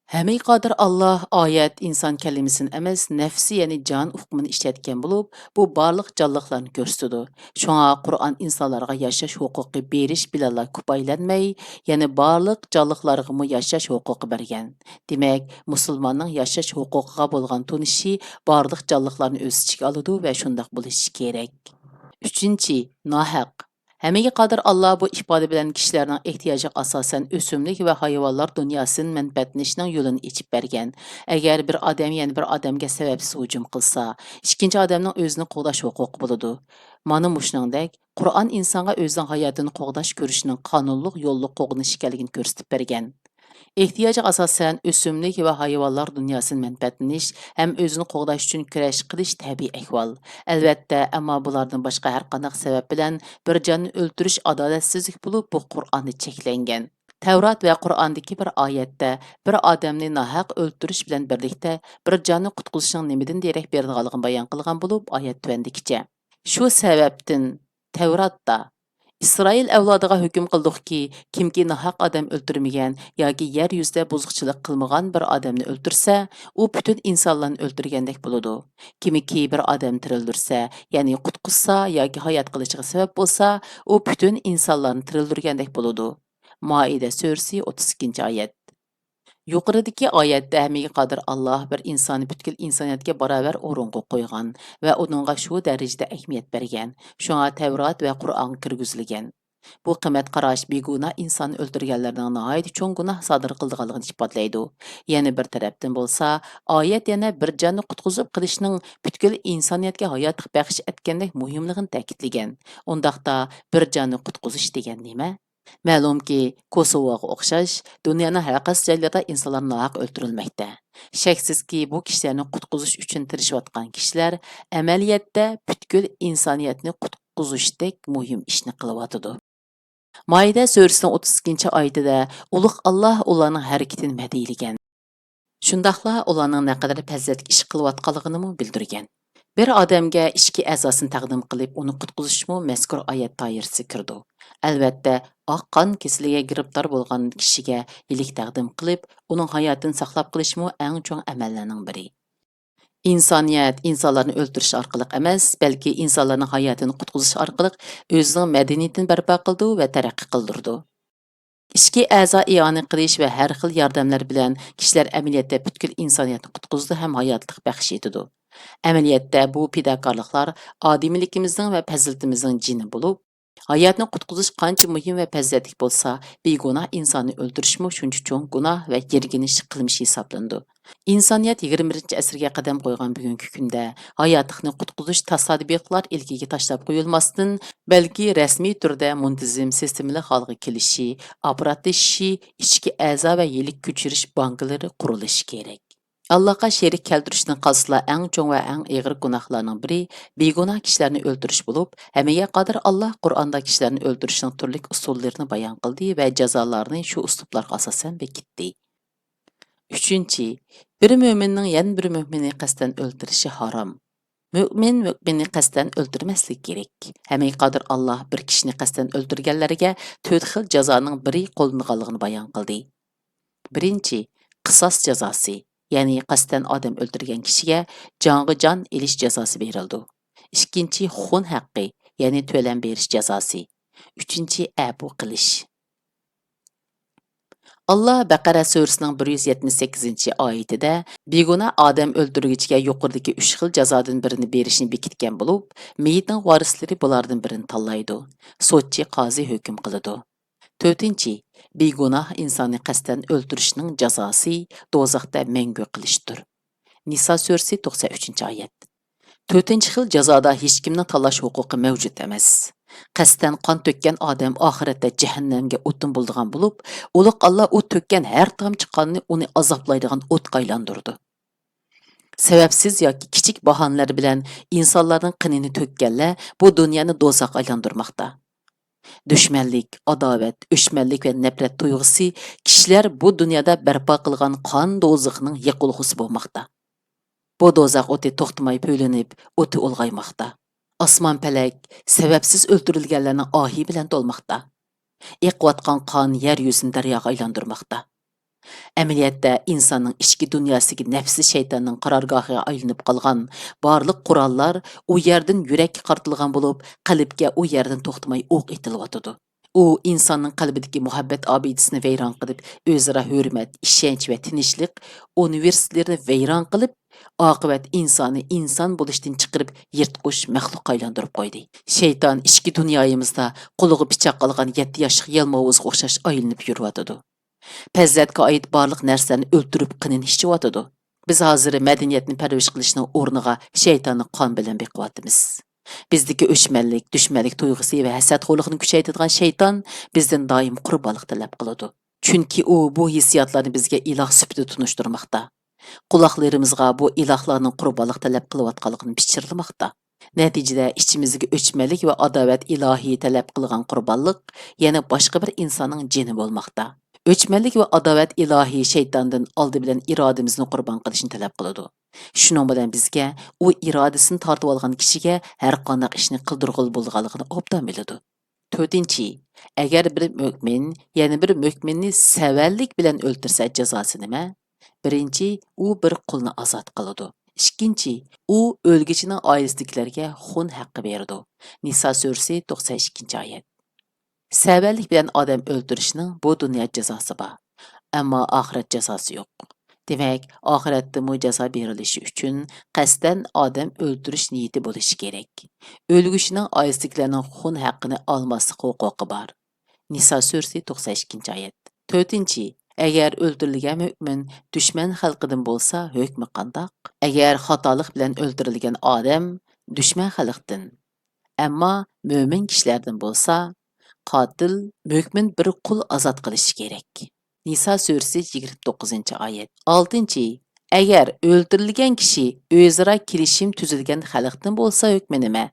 ھەممىگە قادىر ئاللاھ ئايەت ئىنسان كەلىمىسىنى ئەمەس، نەپسى، يەنى جان ئۇقۇمىنى ئىشلەتكەن بولۇپ، بۇ بارلىق جانلىقلارنى كۆرسىتىدۇ. شۇڭا قۇرئان ئىنسانلارغا ياشاش ھوقۇقى بېرىش بىلەنلا كۇپايىلەنمەي، يەنە بارلىق جانلىقلارغىمۇ ياشاش ھوقۇقى بەرگەن. دېمەك، مۇسۇلماننىڭ ياشاش ھوقۇقىغا بولغان تونۇشى بارلىق جانلىقلارنى ئۆز ئىچىگە ئالىدۇ ۋە شۇنداق بولۇشى كېرەك. ئۈچىنچى، ناھەق. ھەممىگە قادىر ئاللاھ بۇ ئىپادە بىلەن كىشىلەرنىڭ ئېھتىياجىغا ئاساسەن ئۆسۈملۈك ۋە ھايۋانلار دۇنياسىدىن مەنپەئەتلىنىشنىڭ يولىنى ئېچىپ بەرگەن. ئەگەر بىر ئادەم يەنە بىر ئادەمگە سەۋەبسىز ھۇجۇم قىلسا، ئىككىنچى ئادەمنىڭ ئۆزىنى قوغداش ھوقۇقى بولىدۇ. مانا مۇشۇنىڭدەك، قۇرئان ئىنسانغا ئۆزىنىڭ ھاياتىنى قوغداش كۈرىشىنىڭ قانۇنلۇق يوللۇق قوغدىنىش ئىكەنلىكىنى كۆرسىتىپ بەرگەن. ئېھتىياجغا ئاساسەن ئۆسۈملۈك ۋە ھايۋانلار دۇنياسىدىن مەنپەئەتلىنىش ھەم ئۆزىنى قوغداش ئۈچۈن كۈرەش قىلىش تەبىئىي ئەھۋال. ئەلۋەتتە، ئەمما بۇلاردىن باشقا ھەرقانداق سەۋەب بىلەن بىر جاننى ئۆلتۈرۈش ئادالەتسىزلىك بولۇپ، بۇ قۇرئاندا چەكلەنگەن. تەۋرات ۋە قۇرئاندىكى بىر ئايەتتە بىر ئادەمنى ناھەق ئۆلتۈرۈش بىلەن بىرلىكتە بىر جاننى قۇتقۇزۇشنىڭ نېمىدىن دېرەك بېرىدىغانلىقىنى بايان قىلغان بولۇپ، ئايەت تۆۋەندىكىچە: شۇ سەۋەبتىن تەۋراتتا ئىسرائىل ئەۋلادىغا ھۆكۈم قىلدۇقكى، كىمكى ناھەق ئادەم ئۆلتۈرمىگەن ياكى يەر يۈزىدە بۇزۇقچىلىق قىلمىغان بىر ئادەمنى ئۆلتۈرسە، ئۇ پۈتۈن ئىنسانلارنى ئۆلتۈرگەندەك بولىدۇ. كىمكى بىر ئادەمنى تىرىلدۈرسە، يەنى قۇتقۇزسا ياكى ھايات قېلىشىغا سەۋەب بولسا، ئۇ پۈتۈن ئىنسانلارنى تىرىلدۈرگەندەك بولىدۇ. مائىدە سۈرىسى، ئوتتۇز ئىككىنچى ئايەت. يۇقىرىدىكى ئايەتتە ھەممىگە قادىر ئاللاھ بىر ئىنساننى پۈتكۈل ئىنسانىيەتكە باراۋەر ئورۇنغا قويغان ۋە ئۇنىڭغا شۇ دەرىجىدە ئەھمىيەت بەرگەن. شۇڭا تەۋرات ۋە قۇرئانغا كىرگۈزۈلگەن. بۇ قىممەت قاراش بىگۇناھ ئىنساننى ئۆلتۈرگەنلەرنىڭ ناھايىتى چوڭ گۇناھ سادىر قىلىدىغانلىقىنى ئىپادىلەيدۇ. يەنە بىر تەرەپتىن بولسا، ئايەت يەنە بىر جاننى قۇتقۇزۇپ قېلىشنىڭ پۈتكۈل ئىنسانىيەتكە ھاياتلىق بەخش ئەتكەندەك مۇھىملىقىنى تەكىتلىگەن. ئۇنداقتا، بىر جاننى قۇتقۇزۇش دېگەن نېمە؟ مەلۇمكى، كوسوۋوغا ئوخشاش، دۇنيانىڭ ھەر قايسى جايلىرىدا ئىنسانلار ناھەق ئۆلتۈرۈلمەكتە. شەكسىزكى، بۇ كىشىلەرنى قۇتقۇزۇش ئۈچۈن تىرىشىۋاتقان كىشىلەر ئەمەلىيەتتە پۈتكۈل ئىنسانىيەتنى قۇتقۇزۇشتەك مۇھىم ئىشنى قىلىۋاتىدۇ. مائىدە سۈرىسىنىڭ ئوتتۇز ئىككىنچى ئايىتىدە ئۇلۇغ ئاللاھ ئۇلارنىڭ ھەرىكىتىنى مەدھىيلىگەن. شۇنداقلا ئۇلارنىڭ نەقەدەر پەزىلەتلىك ئىش قىلىۋاتقانلىقىنىمۇ بىلدۈرگەن. بىر ئادەمگە ئىچكى ئەزاسىنى تەقدىم قىلىپ، ئۇنى قۇتقۇزۇشمۇ مەزكۇر ئايەت دائىرىسىگە كىرىدۇ. ئەلۋەتتە، ئاق قان كېسىلىگە گىرىپتار بولغان كىشىگە يىلىك تەقدىم قىلىپ، ئۇنىڭ ھاياتىنى ساقلاپ قېلىشمۇ ئەڭ چوڭ ئەمەللەرنىڭ بىرى. ئىنسانىيەت ئىنسانلارنى ئۆلتۈرۈش ئارقىلىق ئەمەس، بەلكى ئىنسانلارنىڭ ھاياتىنى قۇتقۇزۇش ئارقىلىق ئۆزىنىڭ مەدەنىيىتىنى بەرپا قىلىدۇ ۋە تەرەققىي قىلدۇرىدۇ. ئىچكى ئەزا ئىئانە قىلىش ۋە ھەر خىل ياردەملەر بىلەن كىشىلەر ئەمەلىيەتتە پۈتكۈل ئىنسانىيەتنى قۇتقۇزىدۇ ھەم ھاياتلىق بەخش ئېتىدۇ. ئەمەلىيەتتە بۇ پىداكارلىقلار ئادىمىيلىكىمىزنىڭ ۋە پەزىلىتىمىزنىڭ جېنى بولۇپ، ھاياتنى قۇتقۇزۇش قانچە مۇھىم ۋە پەزىلەتلىك بولسا، بىگۇناھ ئىنساننى ئۆلتۈرۈشمۇ شۇنچە چوڭ گۇناھ ۋە يىرگىنىش قىلمىشى ھېسابلىنىدۇ. ئىنسانىيەت يىگىرمە بىرىنچى ئەسىرگە قەدەم قويغان بۈگۈنكى كۈندە ھاياتلىقنى قۇتقۇزۇش تاسادىپىيلىقلار ئىلكىگە تاشلاپ قويۇلماستىن، بەلكى رەسمىي تۈردە مۇنتىزىم سىستېمىلىق ھالغا كېلىشى، ئاپپاراتلىشىشى، ئىچكى ئەزا ۋە يىلىك كۆچۈرۈش بانكىلىرى قۇرۇلۇشى كېرەك. ئاللاھقا شېرىك كەلتۈرۈشتىن قالسىلا ئەڭ چوڭ ۋە ئەڭ ئېغىر گۇناھلارنىڭ بىرى بىگۇناھ كىشىلەرنى ئۆلتۈرۈش بولۇپ، ھەممىگە قادىر ئاللاھ قۇرئاندا كىشىلەرنى ئۆلتۈرۈشنىڭ تۈرلۈك ئۇسۇللىرىنى بايان قىلدى ۋە جازالارنى شۇ ئۇسلۇبلارغا ئاساسەن بېكىتتى. ئۈچىنچى، بىر مۆمىننىڭ يەنە بىر مۆمىننى قەستەن ئۆلتۈرۈشى ھارام. مۆمىن مۆمىننى قەستەن ئۆلتۈرمەسلىكى كېرەك. ھەممىگە قادىر ئاللاھ بىر كىشىنى قەستەن ئۆلتۈرگەنلەرگە تۆت خىل جازانىڭ بىرى قوللىنىدىغانلىقىنى بايان قىلدى. بىرىنچى، قىساس جازاسى، يەنى قەستەن ئادەم ئۆلتۈرگەن كىشىگە جانغا جان ئېلىش جازاسى بېرىلىدۇ. ئىككىنچى، خۇن ھەققى، يەنى تۆلەم بېرىش جازاسى. ئۈچىنچى، ئەپۇ قىلىش. ئاللاھ بەقەرە سۈرىسىنىڭ بىر يۈز يەتمىش سەككىزىنچى ئايىتىدە بىگۇناھ ئادەم ئۆلتۈرگۈچىگە يۇقىرىدىكى ئۈچ خىل جازادىن بىرىنى بېرىشنى بېكىتكەن بولۇپ، مېيىتنىڭ ۋارىسلىرى بۇلاردىن بىرىنى تاللايدۇ. سوتچى، قازى ھۆكۈم قىلىدۇ. تۆتىنچى، بىگۇناھ ئىنساننى قەستەن ئۆلتۈرۈشنىڭ جازاسى دوزاختا مەڭگۈ قىلىشتۇر. نىسا سۈرىسى، توقسان ئۈچىنچى ئايەت. تۆتىنچى خىل جازادا ھېچكىمنىڭ تاللاش ھوقۇقى مەۋجۇت ئەمەس. قەستەن قان تۆككەن ئادەم ئاخىرەتتە جەھەننەمگە ئوتۇن بولىدىغان بولۇپ، ئۇلۇغ ئاللا ئۇ تۆككەن ھەر تامچە قاننى ئۇنى ئازابلايدىغان ئوتقا ئايلاندۇرىدۇ. سەۋەبسىز ياكى كىچىك باھانىلەر بىلەن ئىنسانلارنىڭ قېنىنى تۆككەنلەر بۇ دۇنيانى دوزاخقا ئايلاندۇرماقتا. دۈشمەنلىك، ئاداۋەت، ئۆچمەنلىك ۋە نەپرەت تۇيغۇسى كىشىلەر بۇ دۇنيادا بەرپا قىلغان قان دوزىخىنىڭ يېقىلغۇسى بولماقتا. بۇ دوزاخ ئوتى توختىماي پۈۋلىنىپ، ئوتى ئۇلغايماقتا. ئاسمان پەلەك سەۋەبسىز ئۆلتۈرۈلگەنلەرنىڭ ئاھى بىلەن تولماقتا. ئېقىۋاتقان قان يەر يۈزىنى دەرياغا ئايلاندۇرماقتا. ئەمەلىيەتتە، ئىنساننىڭ ئىچكى دۇنياسىدىكى نەپسى شەيتاننىڭ قارارگاھىغا ئايلىنىپ قالغان بارلىق قوراللار ئۇ يەردىن يۈرەككە قارىتىلغان بولۇپ، قەلبكە ئۇ يەردىن توختىماي ئوق ئېتىلىۋاتىدۇ. ئۇ ئىنساننىڭ قەلبىدىكى مۇھەببەت ئابىدىسىنى ۋەيران قىلىپ، ئۆزئارا ھۆرمەت، ئىشەنچ ۋە تىنچلىق ئۇنىۋېرسىتېتلىرىنى ۋەيران قىلىپ، ئاقىۋەت ئىنسانى ئىنسان بولۇشتىن چىقىرىپ، يىرتقۇچ مەخلۇققا ئايلاندۇرۇپ قويدى. شەيتان ئىچكى دۇنيايىمىزدا قولىغا پىچاق ئالغان يەتتە ياشلىق يالماۋۇزغا ئوخشاش ئايلىنىپ يۈرۈۋاتىدۇ. پەزىلەتكە ئائىت بارلىق نەرسىلەرنى ئۆلتۈرۈپ، قېنىنى ئىچىۋاتىدۇ. بىز ھازىر مەدەنىيەتنى پەرۋىش قىلىشنىڭ ئورنىغا شەيتاننى قان بىلەن بېقىۋاتىمىز. بىزدىكى ئۆچمەنلىك، دۈشمەنلىك تۇيغۇسى ۋە ھەسەتخورلۇقنى كۈچەيتىدىغان شەيتان بىزدىن دائىم قۇربانلىق تەلەپ قىلىدۇ. چۈنكى ئۇ بۇ ھېسسىياتلارنى بىزگە ئىلاھ سۈپىتىدە تونۇشتۇرماقتا. قۇلاقلىرىمىزغا بۇ ئىلاھلارنىڭ قۇربانلىق تەلەپ قىلىۋاتقانلىقىنى پىچىرلىماقتا. نەتىجىدە، ئىچىمىزدىكى ئۆچمەنلىك ۋە ئاداۋەت ئىلاھى تەلەپ قىلغان قۇربانلىق يەنە باشقا بىر ئىنساننىڭ جېنى بولماقتا. ئۆچمەنلىك ۋە ئاداۋەت ئىلاھى شەيتاندىن ئالدى بىلەن ئىرادىمىزنى قۇربان قىلىشنى تەلەپ قىلىدۇ. شۇنىڭ بىلەن بىزگە ئۇ ئىرادىسىنى تارتىۋالغان كىشىگە ھەرقانداق ئىشنى قىلدۇرغىلى بولىدىغانلىقىنى ئوبدان بىلىدۇ. تۆتىنچى، ئەگەر بىر مۆمىن يەنە بىر مۆمىننى سەۋەنلىك بىلەن ئۆلتۈرسە، جازاسى نېمە؟ بىرىنچى، ئۇ بىر قۇلنى ئازاد قىلىدۇ. ئىككىنچى، ئۇ ئۆلگۈچىنىڭ ئائىلىسىدىكىلەرگە خۇن ھەققى بېرىدۇ. نىسا سۈرىسى، توقسان ئىككىنچى ئايەت. سەۋەنلىك بىلەن ئادەم ئۆلتۈرۈشنىڭ بۇ دۇنيا جازاسى بار، ئەمما ئاخىرەت جازاسى يوق. دېمەك، ئاخىرەتتىمۇ جازا بېرىلىشى ئۈچۈن قەستەن ئادەم ئۆلتۈرۈش نىيىتى بولۇشى كېرەك. ئۆلگۈچىنىڭ ئائىلىسىدىكىلەرنىڭ خۇن ھەققىنى ئالماسلىق ھوقۇقى بار. نىسا سۈرىسى، توقسان ئىككىنچى ئايەت. تۆتىنچى، ئەگەر ئۆلتۈرۈلگەن مۆمىن دۈشمەن خەلقىدىن بولسا، ھۆكمى قانداق؟ ئەگەر خاتالىق بىلەن ئۆلتۈرۈلگەن ئادەم دۈشمەن خەلقتىن، ئەمما مۆمىن كىشىلەردىن بولسا، قاتىل مۆمىن بىر قۇل ئازاد قىلىشى كېرەك. نىسا سۈرىسى، يىگىرمە توققۇزىنچى ئايەت. ئالتىنچى، ئەگەر ئۆلتۈرۈلگەن كىشى ئۆزئارا كېلىشىم تۈزۈلگەن خەلقتىن بولسا، ھۆكمى نېمە؟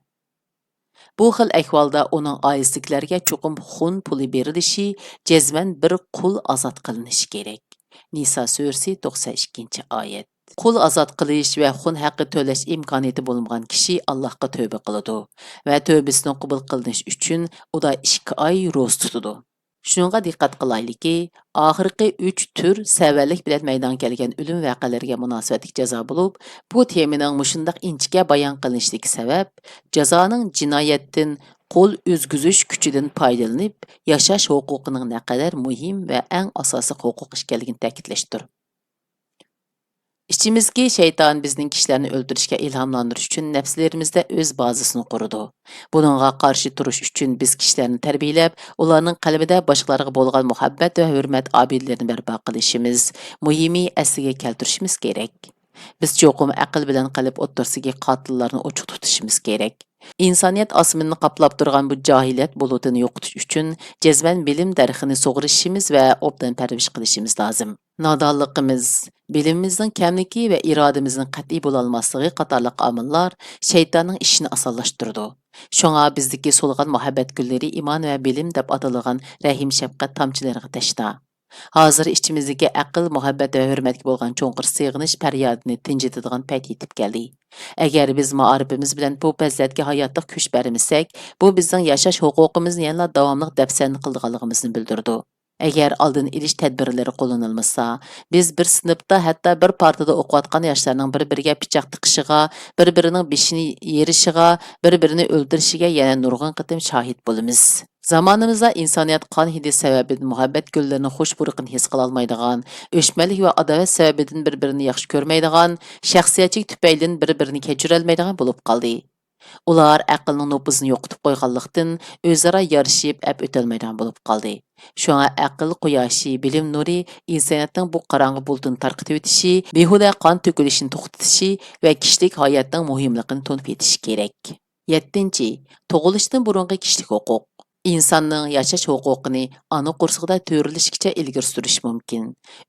بۇ خىل ئەھۋالدا ئۇنىڭ ئائىلىسىدىكىلەرگە چوقۇم خۇن پۇلى بېرىلىشى، جەزمەن بىر قۇل ئازاد قىلىنىشى كېرەك. نىسا سۈرىسى، توقسان ئىككىنچى ئايەت. قۇل ئازاد قىلىش ۋە خۇن ھەققى تۆلەش ئىمكانىيىتى بولمىغان كىشى ئاللاھقا تۆبە قىلىدۇ ۋە تۆبىسىنىڭ قوبۇل قىلىنىشى ئۈچۈن ئۇدا ئىككى ئاي روزا تۇتىدۇ. شۇنىڭغا دىققەت قىلايلىكى، ئاخىرقى ئۈچ تۈر سەۋەنلىك بىلەن مەيدانغا كەلگەن ئۆلۈم ۋەقەلىرىگە مۇناسىۋەتلىك جازا بولۇپ، بۇ تېمىنىڭ مۇشۇنداق ئىنچىكە بايان قىلىنىشىدىكى سەۋەب، جازانىڭ جىنايەتتىن قول ئۈزگۈزۈش كۈچىدىن پايدىلىنىپ ياشاش ھوقۇقىنىڭ نەقەدەر مۇھىم ۋە ئەڭ ئاساسلىق ھوقۇق ئىكەنلىكىنى تەكىتلەشتۇر. ئىچىمىزدىكى شەيتان بىزنىڭ كىشىلەرنى ئۆلتۈرۈشكە ئىلھاملاندۇرۇش ئۈچۈن نەپسلىرىمىزدە ئۆز بازىسىنى قۇرىدۇ. بۇنىڭغا قارشى تۇرۇش ئۈچۈن بىز كىشىلەرنى تەربىيەلەپ، ئۇلارنىڭ قەلبىدە باشقىلارغا بولغان مۇھەببەت ۋە ھۆرمەت ئابىدىلىرىنى بەرپا قىلىشىمىز، مۇھىمى ئەسلىگە كەلتۈرۈشىمىز كېرەك. بىز چوقۇم ئەقىل بىلەن قەلب ئوتتۇرىسىدىكى قاتىللارنى ئوچۇق تۇتۇشىمىز كېرەك. ئىنسانىيەت ئاسمىنىنى قاپلاپ تۇرغان بۇ جاھىلىيەت بۇلۇتىنى يوقىتىش ئۈچۈن جەزمەن بىلىم دەرىخىنى سۇغىرىشىمىز ۋە ئوبدان پەرۋىش قىلىشىمىز لازىم. نادانلىقىمىز، بىلىمىمىزنىڭ كەملىكى ۋە ئىرادىمىزنىڭ قەتئىي بولالماسلىقى قاتارلىق ئامىللار شەيتاننىڭ ئىشىنى ئاسانلاشتۇرىدۇ. شۇڭا بىزدىكى سولغان مۇھەببەت گۈللىرى ئىمان ۋە بىلىم دەپ ئاتىلىدىغان رەھىم-شەپقەت تامچىلىرىغا تەشنا. ھازىر ئىچىمىزدىكى ئەقىل، مۇھەببەت ۋە ھۆرمەتكە بولغان چوڭقۇر سېغىنىش پەريادىنى تىنجىتىدىغان پەيت يېتىپ كەلدى. ئەگەر بىز مائارىپىمىز بىلەن بۇ پەزىلەتكە ھاياتلىق كۈچ بەرمىسەك، بۇ بىزنىڭ ياشاش ھوقۇقىمىزنى يەنىلا داۋاملىق دەپسەندە قىلىدىغانلىقىمىزنى بىلدۈرىدۇ. ئەگەر ئالدىنى ئېلىش تەدبىرلىرى قوللىنىلمىسا، بىز بىر سىنىپتا ھەتتا بىر پارتىدا ئوقۇۋاتقان ياشلارنىڭ بىر-بىرىگە پىچاق تىقىشىغا، بىر-بىرىنىڭ بېشىنى يېرىشىغا، بىر-بىرىنى ئۆلتۈرۈشىگە يەنە نۇرغۇن قېتىم شاھىت بولىمىز. زامانىمىزدا ئىنسانىيەت قان ھىدى سەۋەبىدىن مۇھەببەت گۈللىرىنىڭ خۇش پۇرىقىنى ھېس قىلالمايدىغان، ئۆچمەنلىك ۋە ئاداۋەت سەۋەبىدىن بىر-بىرىنى ياخشى كۆرمەيدىغان، شەخسىيەتچىلىك تۈپەيلىدىن بىر-بىرىنى كەچۈرەلمەيدىغان بولۇپ قالدى. ئۇلار ئەقىلنىڭ نوپۇزىنى يوقىتىپ قويغانلىقتىن، ئۆزئارا يارىشىپ ئەپ ئۆتەلمەيدىغان بولۇپ قالدى. شۇڭا ئەقىل قۇياشى، بىلىم نۇرى ئىنسانىيەتنىڭ بۇ قاراڭغۇ بۇلۇتىنى تارقىتىۋېتىشى، بىھۇدە قان تۆكۈلۈشىنى توختىتىشى ۋە كىشىلىك ھاياتنىڭ مۇھىملىقىنى تونۇپ يېتىشى كېرەك. يەتتىنچى، تۇغۇلۇشتىن بۇرۇنقى كىشىلىك ھوقۇق. ئىنساننىڭ ياشاش ھوقۇقىنى ئانا قورسىقىدا تۆرىلىشكىچە ئىلگىرى سۈرۈش مۇمكىن.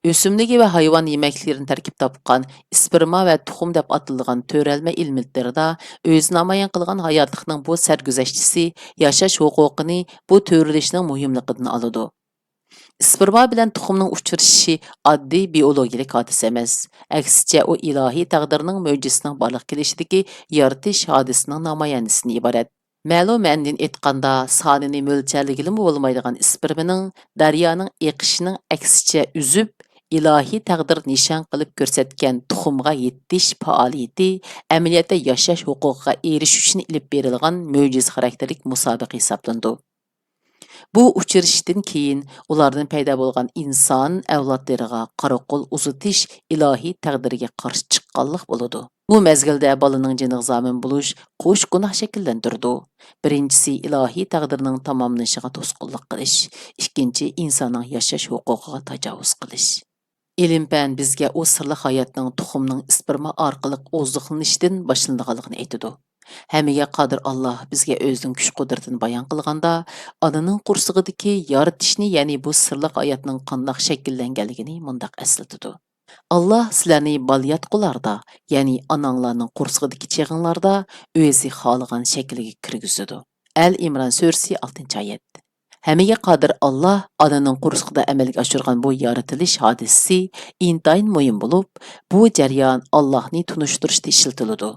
ئۆسۈملۈكى ۋە ھايۋان يېمەكلىكلىرىدىن تەركىب تاپقان ئىسپېرما ۋە تۇخۇم دەپ ئاتىلىدىغان تۆرەلمە ئېلېمېنتلىرىدا ئۆزى نامايان قىلغان ھاياتلىقنىڭ بۇ سەرگۈزەشتىسى ياشاش ھوقۇقىنى بۇ تۆرىلىشنىڭ مۇھىملىقىدىن ئالىدۇ. ئىسپېرما بىلەن تۇخۇمنىڭ ئۇچرىشىشى ئاددىي بىئولوگىيەلىك ھادىسە ئەمەس، ئەكسىچە، ئۇ ئىلاھىي تەقدىرنىڭ مۆجىزىسىنىڭ بارلىققا كېلىشىدىكى يارىتىش ھادىسىسىنىڭ نامايەندىسىدىن ئىبارەت. مەلۇم مەنىدىن ئېيتقاندا، سانىنى مۆلچەرلىگىلىمۇ بولمايدىغان ئىسپېرمىنىڭ دەريانىڭ ئېقىشىنىڭ ئەكسىچە ئۈزۈپ، ئىلاھىي تەقدىر نىشان قىلىپ كۆرسەتكەن تۇخۇمغا يېتىش پائالىيىتى ئەمەلىيەتتە ياشاش ھوقۇقىغا ئېرىشىش ئۈچۈن ئېلىپ بېرىلغان مۆجىزە خاراكتېرلىك مۇسابىقە ھېسابلىنىدۇ. بۇ ئۇچرىشىشتىن كېيىن ئۇلاردىن پەيدا بولغان ئىنسان ئەۋلادلىرىغا قارا قول ئۇزىتىش ئىلاھىي تەقدىرگە قارشى چىققانلىق بولىدۇ. بۇ مەزگىلدە بالىنىڭ جېنىغا زامىن بولۇش قوش گۇناھ شەكىللەندۈرىدۇ. بىرىنچىسى، ئىلاھىي تەقدىرنىڭ تاماملىنىشىغا توسقۇنلۇق قىلىش، ئىككىنچى، ئىنساننىڭ ياشاش ھوقۇقىغا تاجاۋۇز قىلىش. ئىلىم-پەن بىزگە ئۇ سىرلىق ھاياتنىڭ تۇخۇمنىڭ ئىسپېرما ئارقىلىق ئوزۇقلىنىشىدىن باشلىنىدىغانلىقىنى ئېيتىدۇ. ھەممىگە قادىر ئاللاھ بىزگە ئۆزىنىڭ كۈچ-قۇدرىتىنى بايان قىلغاندا، ئانىنىڭ قورسىقىدىكى يارىتىشنى، يەنى بۇ سىرلىق ھاياتنىڭ قانداق شەكىللەنگەنلىكىنى مۇنداق ئەسلىتىدۇ: ئاللاھ سىلەرنى بالىياتقۇلاردا، يەنى ئاناڭلارنىڭ قورسىقىدىكى چېغىڭلاردا ئۆزى خالىغان شەكىلگە كىرگۈزىدۇ. ئەل ئىمران سۈرىسى، ئالتىنچى ئايەت. ھەممىگە قادىر ئاللاھ ئانىنىڭ قورسىقىدا ئەمەلگە ئاشۇرغان بۇ يارىتىلىش ھادىسىسى ئىنتايىن مۇھىم بولۇپ، بۇ جەريان ئاللاھنى تونۇشتۇرۇشتا ئىشلىتىلىدۇ.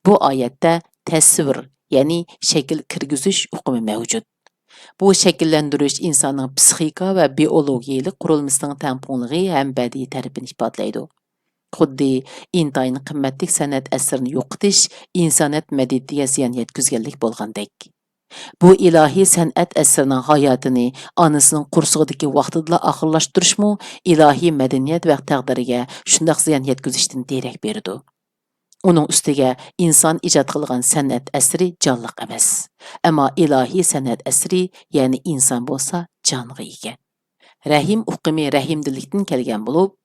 بۇ ئايەتتە تەسۋىر، يەنى شەكىل كىرگۈزۈش ئۇقۇمى مەۋجۇت. بۇ شەكىللەندۈرۈش ئىنساننىڭ پسىخىكا ۋە بىئولوگىيەلىك قۇرۇلمىسىنىڭ تەڭپۇڭلۇقى ھەم بەدىئىي تەرىپىنى ئىپادىلەيدۇ. خۇددى ئىنتايىن قىممەتلىك سەنئەت ئەسىرىنى يوقىتىش ئىنسانىيەت مەدەنىيىتىگە زىيان يەتكۈزگەنلىك بولغاندەك. بۇ ئىلاھىي سەنئەت ئەسىرىنىڭ ھاياتىنى ئانىسىنىڭ قورسىقىدىكى ۋاقتىدىلا ئاخىرلاشتۇرۇشمۇ ئىلاھىي مەدەنىيەت ۋە تەقدىرىگە شۇنداق زىيان يەتكۈزۈشتىن دېرەك بېرىدۇ. ئۇنىڭ ئۈستىگە ئىنسان ئىجاد قىلغان سەنئەت ئەسىرى جانلىق ئەمەس. ئەمما ئىلاھىي سەنئەت ئەسىرى، يەنى ئىنسان بولسا جانغا ئىگە. رەھىم ئۇقۇمى رەھىمدىللىكتىن كەلگەن بولۇپ،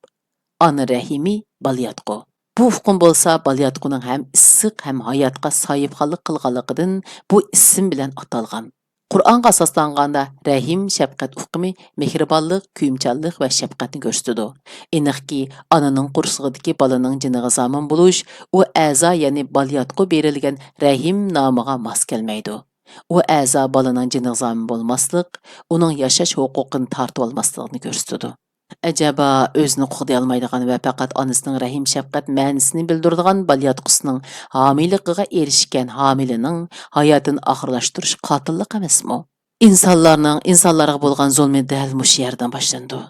ئانا رەھىمى بالىياتقۇ. بۇ ئۇقۇم بولسا بالىياتقۇنىڭ ھەم ئىسسىق، ھەم ھاياتقا ساھىبخانلىق قىلغانلىقىدىن بۇ ئىسىم بىلەن ئاتالغان. قۇرئانغا ئاساسلانغاندا، رەھىم، شەپقەت ئۇقۇمى مېھرىبانلىق، كۆيۈمچانلىق ۋە شەپقەتنى كۆرسىتىدۇ. ئېنىقكى، ئانىنىڭ قورسىقىدىكى بالىنىڭ جېنىغا زامىن بولۇش، ئۇ ئەزا، يەنى بالىياتقۇ بېرىلگەن رەھىم نامىغا ماس كەلمەيدۇ. ئۇ ئەزا بالىنىڭ جېنىغا زامىن بولماسلىق، ئۇنىڭ ياشاش ھوقۇقىنى تارتىۋالماسلىقىنى كۆرسىتىدۇ. ئەجەبا، ئۆزىنى قوغدىيالمايدىغان ۋە پەقەت ئانىسىنىڭ رەھىم-شەپقەت مەنىسىنى بىلدۈرىدىغان بالىياتقۇسىنىڭ ھامىلىقىغا ئېرىشكەن ھامىلىنىڭ ھاياتىنى ئاخىرلاشتۇرۇش قاتىللىق ئەمەسمۇ؟ ئىنسانلارنىڭ ئىنسانلارغا بولغان زۇلمى دەل مۇشۇ يەردىن باشلىنىدۇ.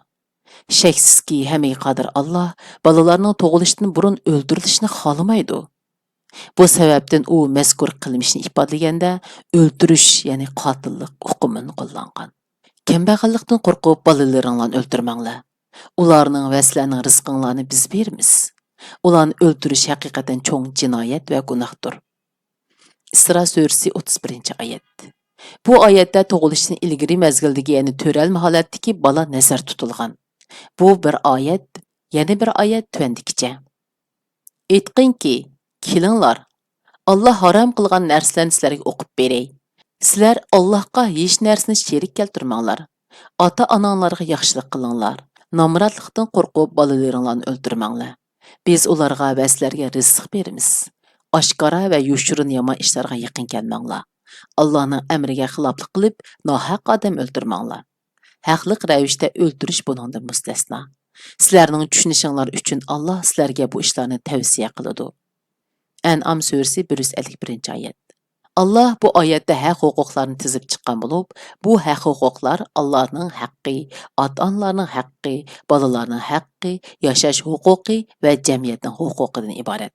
شەكسىزكى، ھەممىگە قادىر ئاللاھ بالىلارنىڭ تۇغۇلۇشتىن بۇرۇن ئۆلتۈرۈلۈشىنى خالىمايدۇ. بۇ سەۋەبتىن ئۇ مەزكۇر قىلمىشنى ئىپادىلىگەندە، ئۆلتۈرۈش، يەنى قاتىللىق ئۇقۇمىنى قوللانغان. كەمبەغەللىكتىن قورقۇپ، بالىلىرىڭلارنى ئۆلتۈرمەڭلار. ئۇلارنىڭ ۋە سىلەرنىڭ رىزقىڭلارنى بىز بېرىمىز. ئۇلارنى ئۆلتۈرۈش ھەقىقەتەن چوڭ جىنايەت ۋە گۇناھتۇر. ئىسرا سۈرىسى، ئوتتۇز بىرىنچى ئايەت. بۇ ئايەتتە تۇغۇلۇشتىن ئىلگىرى مەزگىلدىكى، يەنى تۆرەلمە ھالەتتىكى بالا نەزەر تۇتۇلغان. بۇ بىر ئايەت، يەنە بىر ئايەت تۆۋەندىكىچە. ئېيتقىنكى، كېلىڭلار، ئاللاھ ھارام قىلغان نەرسىلەرنى سىلەرگە ئوقۇپ بېرەي. سىلەر ئاللاھقا ھېچ نەرسىنى شېرىك كەلتۈرمەڭلار. ئاتا-ئاناڭلارغا ياخشىلىق قىلىڭلار. نامراتلىقتىن قورقۇپ، بالىلىرىڭلارنى ئۆلتۈرمەڭلار. بىز ئۇلارغا ۋە سىلەرگە رىزىق بېرىمىز. ئاشكارا ۋە يوشۇرۇن يامان ئىشلارغا يېقىن كەلمەڭلار. ئاللاھنىڭ ئەمرىگە خىلاپلىق قىلىپ، ناھەق ئادەم ئۆلتۈرمەڭلار. ھەقلىق رەۋىشتە ئۆلتۈرۈش بۇنىڭدىن مۇستەسنا. سىلەرنىڭ چۈشىنىشىڭلار ئۈچۈن، ئاللاھ سىلەرگە بۇ ئىشلارنى تەۋسىيە قىلىدۇ. ئەنئام سۈرىسى، بىر يۈز ئەللىك بىرىنچى ئايەت. ئاللاھ بۇ ئايەتتە ھەق-ھوقۇقلارنى تىزىپ چىققان بولۇپ، بۇ ھەق-ھوقۇقلار ئاللاھنىڭ ھەققى، ئاتا-ئانىلارنىڭ ھەققى، بالىلارنىڭ ھەققى، ياشاش ھوقۇقى ۋە جەمئىيەتنىڭ ھوقۇقىدىن ئىبارەت.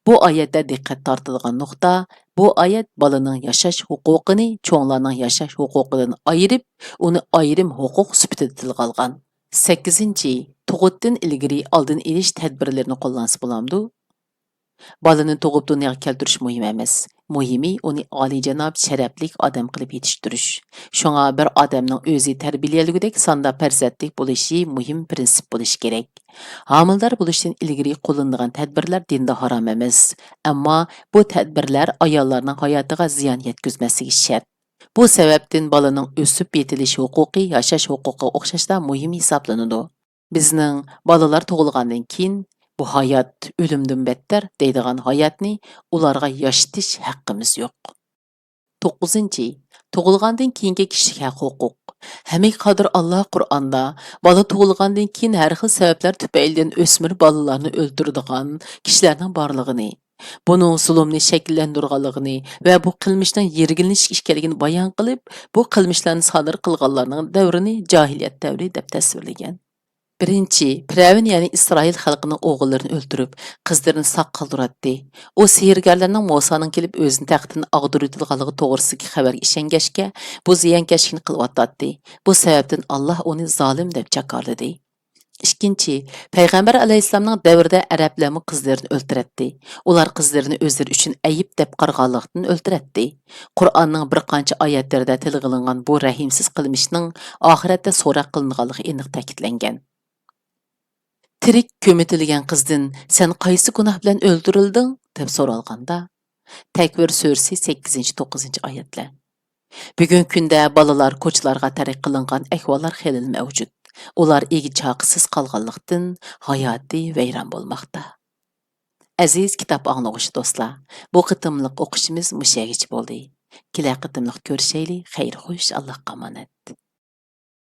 بۇ ئايەتتە دىققەت تارتىدىغان نۇقتا، بۇ ئايەت بالىنىڭ ياشاش ھوقۇقىنى چوڭلارنىڭ ياشاش ھوقۇقىدىن ئايرىپ، ئۇنى ئايرىم ھوقۇق سۈپىتىدە تىلغا ئالغان. سەككىزىنچى، تۇغۇتتىن ئىلگىرى ئالدىنى ئېلىش تەدبىرلىرىنى قوللانسا بولامدۇ؟ بالىنى تۇغۇپ دۇنياغا كەلتۈرۈش مۇھىم ئەمەس. مۇھىمى ئۇنى ئالىيجاناب، شەرەپلىك ئادەم قىلىپ يېتىشتۈرۈش. شۇڭا بىر ئادەمنىڭ ئۆزى تەربىيەلىگۈدەك ساندا پەرزەنتلىك بولۇشى مۇھىم پىرىنسىپ بولۇشى كېرەك. ھامىلىدار بولۇشتىن ئىلگىرى قوللىنىدىغان تەدبىرلەر دىندا ھارام ئەمەس. ئەمما بۇ تەدبىرلەر ئاياللارنىڭ ھاياتىغا زىيان يەتكۈزمەسلىكى شەرت. بۇ سەۋەبتىن بالىنىڭ ئۆسۈپ يېتىلىش ھوقۇقى ياشاش ھوقۇقىغا ئوخشاشلا مۇھىم ھېسابلىنىدۇ. بىزنىڭ بالىلار تۇغۇلغاندىن كېيىن، بۇ ھايات ئۆلۈمدىن بەتتەر دەيدىغان ھاياتنى ئۇلارغا ياشىتىش ھەققىمىز يوق. توققۇزىنچى، تۇغۇلغاندىن كېيىنكى كىشىلىك ھەق-ھوقۇق. ھەممىگە قادىر ئاللا قۇرئاندا، بالا تۇغۇلغاندىن كېيىن ھەر خىل سەۋەبلەر تۈپەيلىدىن ئۆسمۈر بالىلارنى ئۆلتۈرىدىغان كىشىلەرنىڭ بارلىقىنى، بۇنىڭ زۇلۇمنى شەكىللەندۈرىدىغانلىقىنى ۋە بۇ قىلمىشنىڭ يىرگىنلىشىش ئىكەنلىكىنى بايان قىلىپ، بۇ قىلمىشلارنى سادىر قىلغانلارنىڭ دەۋرىنى جاھىلىيەت دەۋرى دەپ تەسۋىرلىگەن. بىرىنچى، پىرئەۋن، يەنى ئىسرائىل خەلقىنىڭ ئوغۇللىرىنى ئۆلتۈرۈپ، قىزلىرىنى ساق قالدۇراتتى. ئۇ سېھىرگەرلەرنىڭ مۇسانىڭ كېلىپ ئۆزىنى تەختتىن ئاغدۇرۇۋېتىدىغانلىقى توغرىسىدىكى خەۋەرگە ئىشەنگەچكە، بۇ زىيانكەشلىكنى قىلىۋاتاتتى. بۇ سەۋەبتىن ئاللا ئۇنى زالىم دەپ جاكارلىدى. ئىككىنچى، پەيغەمبەر ئەلەيھىسسالامنىڭ دەۋرىدە ئەرەبلەرمۇ قىزلىرىنى ئۆلتۈرەتتى. ئۇلار قىزلىرىنى ئۆزلىرى ئۈچۈن ئەيىب دەپ قارىغانلىقتىن ئۆلتۈرەتتى. قۇرئاننىڭ بىر قانچە ئايەتلىرىدە تىلغا ئېلىنغان بۇ رەھىمسىز قىلمىشنىڭ ئاخىرەتتە سوراق قىلىنىدىغانلىقى ئېنىق تەكىتلەنگەن. تىرىك كۆمۈۋېتىلگەن قىزدىن سەن قايسى گۇناھ بىلەن ئۆلتۈرۈلدۈڭ؟ دەپ سورالغاندا، تەكۋىر سۈرىسى سەككىزىنچى، توققۇزىنچى ئايەتلەر. بۈگۈنكى كۈندە بالىلار كوچىلارغا تەرك قىلىنغان ئەھۋاللار خېلىلا مەۋجۇت. ئۇلار ئىگە-چاقىسىز قالغانلىقتىن، ھاياتى ۋەيران بولماقتا. ئەزىز كىتاب ئاڭلىغۇچى دوستلار، بۇ قېتىملىق ئوقۇشىمىز مۇشۇ يەرگىچە بولدى. كېلەر قېتىملىق كۆرۈشەيلى. خەير خوش، ئاللاھقا ئامانەت.